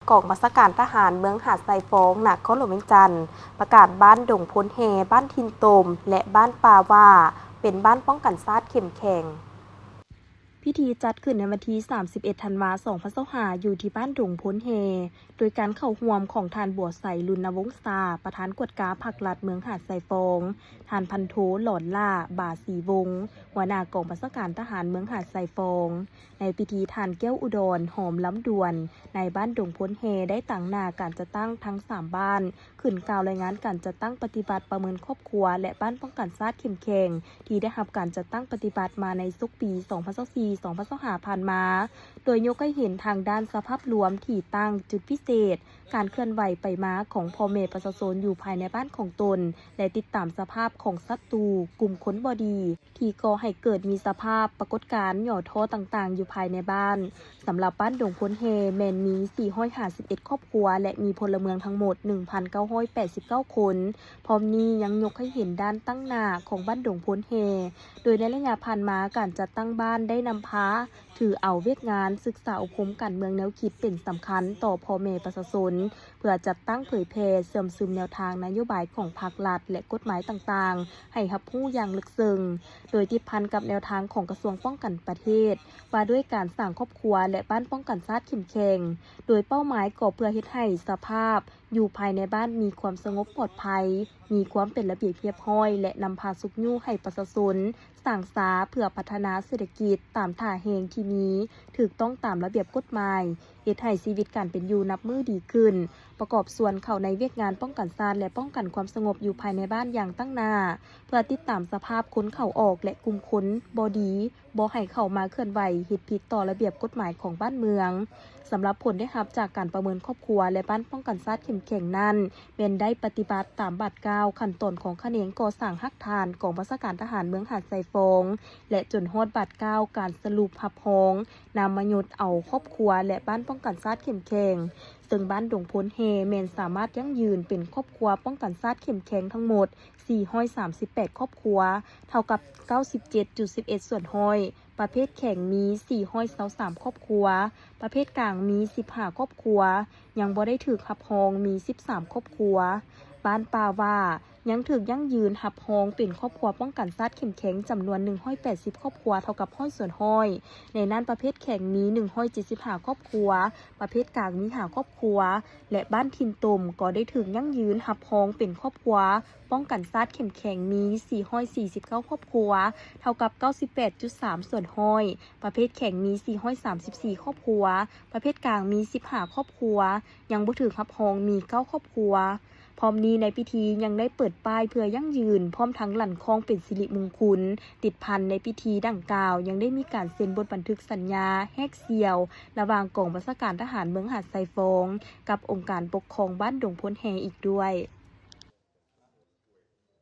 ກອງບັນຊາການທະຫານເມືອງຫາດຊາຍຟອງ ນະຄອນຫຼວງວຽງຈັນ ປະກາດບ້ານດົງໂພນແຮ່, ບ້ານຖິ່ນຕົມ ແລະ ບ້ານປ່າຫວ້າ ເປັນບ້ານປ້ອງກັນຊາດເຂັ້ມແຂງ. ພິທີຈັດຂຶ້ນໃນວັນທີສາມສິບເອັດ ທັນວາ ສອງພັນຊາວຫ້າ ຢູ່ທີ່ບ້ານດົງໂພນແຮ່ ໂດຍການເຂົ້າຮ່ວມຂອງທ່ານ ບົວໄຊ ລຸນນະວົງສາ ປະທານກວດກາພັກລັດເມືອງຫາດຊາຍຟອງ, ທ່ານພັນໂທ ຫຼອນຫຼ້າ ບາສີວົງ ຫົວໜ້າກອງບັນຊາການທະຫານເມືອງຫາດຊາຍຟອງ. ໃນພິທີ ທ່ານ ແກ້ວອຸດອນ ຫອມລຳດວນ ນາຍບ້ານດົງໂພນແຮ່ ໄດ້ຕາງໜ້າການຈັດຕັ້ງທັງສາມບ້ານ ຂຶ້ນກ່າວລາຍງານການຈັດຕັ້ງປະຕິບັດປະເມີນຄອບຄົວ ແລະ ບ້ານປ້ອງກັນຊາດເຂັ້ມແຂງ ທີ່ໄດ້ຮັບການຈັດຕັ້ງປະຕິບັດມາໃນສົກປີສອງພັນຊາວສີ່ ສອງພັນຊາວຫ້າ ຜ່ານມາ, ໂດຍຍົກໃຫ້ເຫັນທາງດ້ານສະພາບລວມ, ທີ່ຕັ້ງ, ຈຸດພິເສດ, ການເຄື່ອນໄຫວໄປມາຂອງພໍ່ແມ່ປະຊາຊົນຢູ່ພາຍໃນບ້ານຂອງຕົນ ແລະ ຕິດຕາມສະພາບຂອງສັດຕູ, ກຸ່ມຄົນບໍ່ດີ ທີ່ກໍ່ໃຫ້ເກີດມີສະພາບປາກົດການຫຍໍ້ທໍ້ຕ່າງໆ ຢູ່ພາຍໃນບ້ານ. ສຳລັບບ້ານດົງໂພນແຮ່ ແມ່ນມີສີ່ຮ້ອຍຫ້າສິບເອັດຄອບຄົວ ແລະ ມີພົນລະເມືອງທັງໝົດໜຶ່ງພັນເກົ້າຮ້ອຍແປດສິບເກົ້າຄົນ. ພ້ອມນີ້ຍັງຍົກໃຫ້ເຫັນດ້ານຕັ້ງໜ້າຂອງບ້ານດົງໂພນແຮ່ ໂດຍໃນໄລຍະຜ່ານມາ ການຈັດຕັ້ງບ້ານໄດ້ນຳພາຖືເອົາວຽກງານສຶກສາອົບຮົມການເມືອງແນວຄິດເປັນສຳຄັນຕໍ່ພໍ່ແມ່ປະຊາຊົນ ເພື່ອຈັດຕັ້ງເຜີຍແຜ່ເຊື່ອມຊຶມແນວທາງນະໂຍບາຍຂອງພັກລັດ ແລະ ກົດໝາຍຕ່າງໆ ໃຫ້ຮັບຮູ້ຢ່າງເລິກເຊິ່ງ, ໂດຍຕິດພັນກັບແນວທາງຂອງກະຊວງປ້ອງກັນປະເທດ ວ່າດ້ວຍການສ້າງຄອບຄົວ ແລະ ບ້ານປ້ອງກັນຊາດເຂັ້ມແຂງ, ໂດຍເປົ້າໝາຍກໍເພື່ອເຮັດໃຫ້ສະພາບຢູ່ພາຍໃນບ້ານມີຄວາມສະຫງົບປອດໄພ, ມີຄວາມເປັນລະບຽບຮຽບຮ້ອຍ ແລະ ນຳພາຊຸກຍູ້ໃຫ້ປະຊາຊົນສ້າງສາເພື່ອພັດທະນາເສດຖະກິດຕາມທ່າແຮງທີ່ມີ, ຖືກຕ້ອງຕາມລະບຽບກົດໝາຍ, ເຮັດໃຫ້ຊີວິດການເປັນຢູ່ນັບມື້ດີຂຶ້ນ, ປະກອບສ່ວນເຂົ້າໃນວຽກງານປ້ອງກັນຊາດ ແລະ ປ້ອງກັນຄວາມສະຫງົບຢູ່ພາຍໃນບ້ານຢ່າງຕັ້ງໜ້າ, ເພື່ອຕິດຕາມສະພາບຄົນເຂົ້າອອກ ແລະ ກຸ່ມຄົນບໍ່ດີ ບໍ່ໃຫ້ເຂົ້າມາເຄື່ອນໄຫວເຮັດຜິດຕໍ່ລະບຽບກົດໝາຍຂອງບ້ານເມືອງ. ສຳລັບຜົນໄດ້ຮັບຈາກການປະເມີນຄອບຄົວ ແລະ ບ້ານປ້ອງກັນຊາດເຂັ້ມແຂງນັ້ນ ແມ່ນໄດ້ປະຕິບັດຕາມບາດກ້າວຂັ້ນຕອນຂອງຂະແໜງກໍ່ສ້າງຮາກຖານກອງບັນຊາການທະຫານເມືອງຫາດຊາຍຟອງ ແລະ ຈົນຮອດບາດກ້າວການສະຫຼຸບຮັບຮອງນາມມະຍົດເອົາຄອບຄົວ ແລະ ບ້ານປ້ອງກັນຊາດເຂັ້ມແຂງ, ເຊິ່ງບ້ານດົງໂພນແຮ່ແມ່ນສາມາດຢັ້ງຢືນເປັນຄອບຄົວປ້ອງກັນຊາດເຂັ້ມແຂງທັງໝົດສີ່ຮ້ອຍສາມສິບແປດຄອບຄົວ, ເທົ່າກັບເກົ້າສິບເຈັດຈຸດສິບເອັດສ່ວນຮ້ອຍ. ປະເພດແຂງມີສີ່ຮ້ອຍຊາວສາມຄອບຄົວ, ປະເພດກາງມີສິບຫ້າຄອບຄົວ, ຍັງບໍ່ໄດ້ຖືກຮັບຮອງມີສິບສາມຄອບຄົວ. ບ້ານປ່າຫວ້າ ຍັງຖືກຢັ້ງຢືນຮັບຮອງເປັນຄອບຄົວປ້ອງກັນຊາດເຂັ້ມແຂງຈຳນວນໜຶ່ງຮ້ອຍແປດສິບຄອບຄົວ ເທົ່າກັບຮ້ອຍສ່ວນຮ້ອຍ. ໃນນັ້ນປະເພດແຂງມີໜຶ່ງຮ້ອຍເຈັດສິບຫ້າຄອບຄົວ, ປະເພດກາງມີຫ້າຄອບຄົວ ແລະ ບ້ານຖິ່ນຕົມກໍໄດ້ຖືກຢັ້ງຢືນຮັບຮອງເປັນຄອບຄົວປ້ອງກັນຊາດເຂັ້ມແຂງມີສີ່ຮ້ອຍສີ່ສິບເກົ້າຄອບຄົວ ເທົ່າກັບເກົ້າສິບແປດຈຸດສາມສ່ວນຮ້ອຍ. ປະເພດແຂງມີສີ່ຮ້ອຍສາມສິບສີ່ຄອບຄົວ, ປະເພດກາງມີສິບຫ້າຄອບຄົວ, ຍັງບໍ່ຖືກຮັບຮອງມີເກົ້າຄອບຄົວ. ພ້ອມນີ້ໃນພິທີຍັງໄດ້ເປີດປ້າຍເພື່ອຢັ້ງຢືນ ພ້ອມທັງລັ່ນຄ້ອງເປັນສິລິມຸງຄຸນ. ຕິດພັນໃນພິທີດັ່ງກ່າວຍັງໄດ້ມີການເຊັນບົດບັນທຶກສັນຍາແຮກສ່ຽວ ລະຫວ່າງກອງບັນຊາການທະຫານເມືອງຫາດຊາຍຟອງ ກັບອົງການປົກຄອງບ້ານດົງໂພນແຮ່ອີກດ້ວຍ.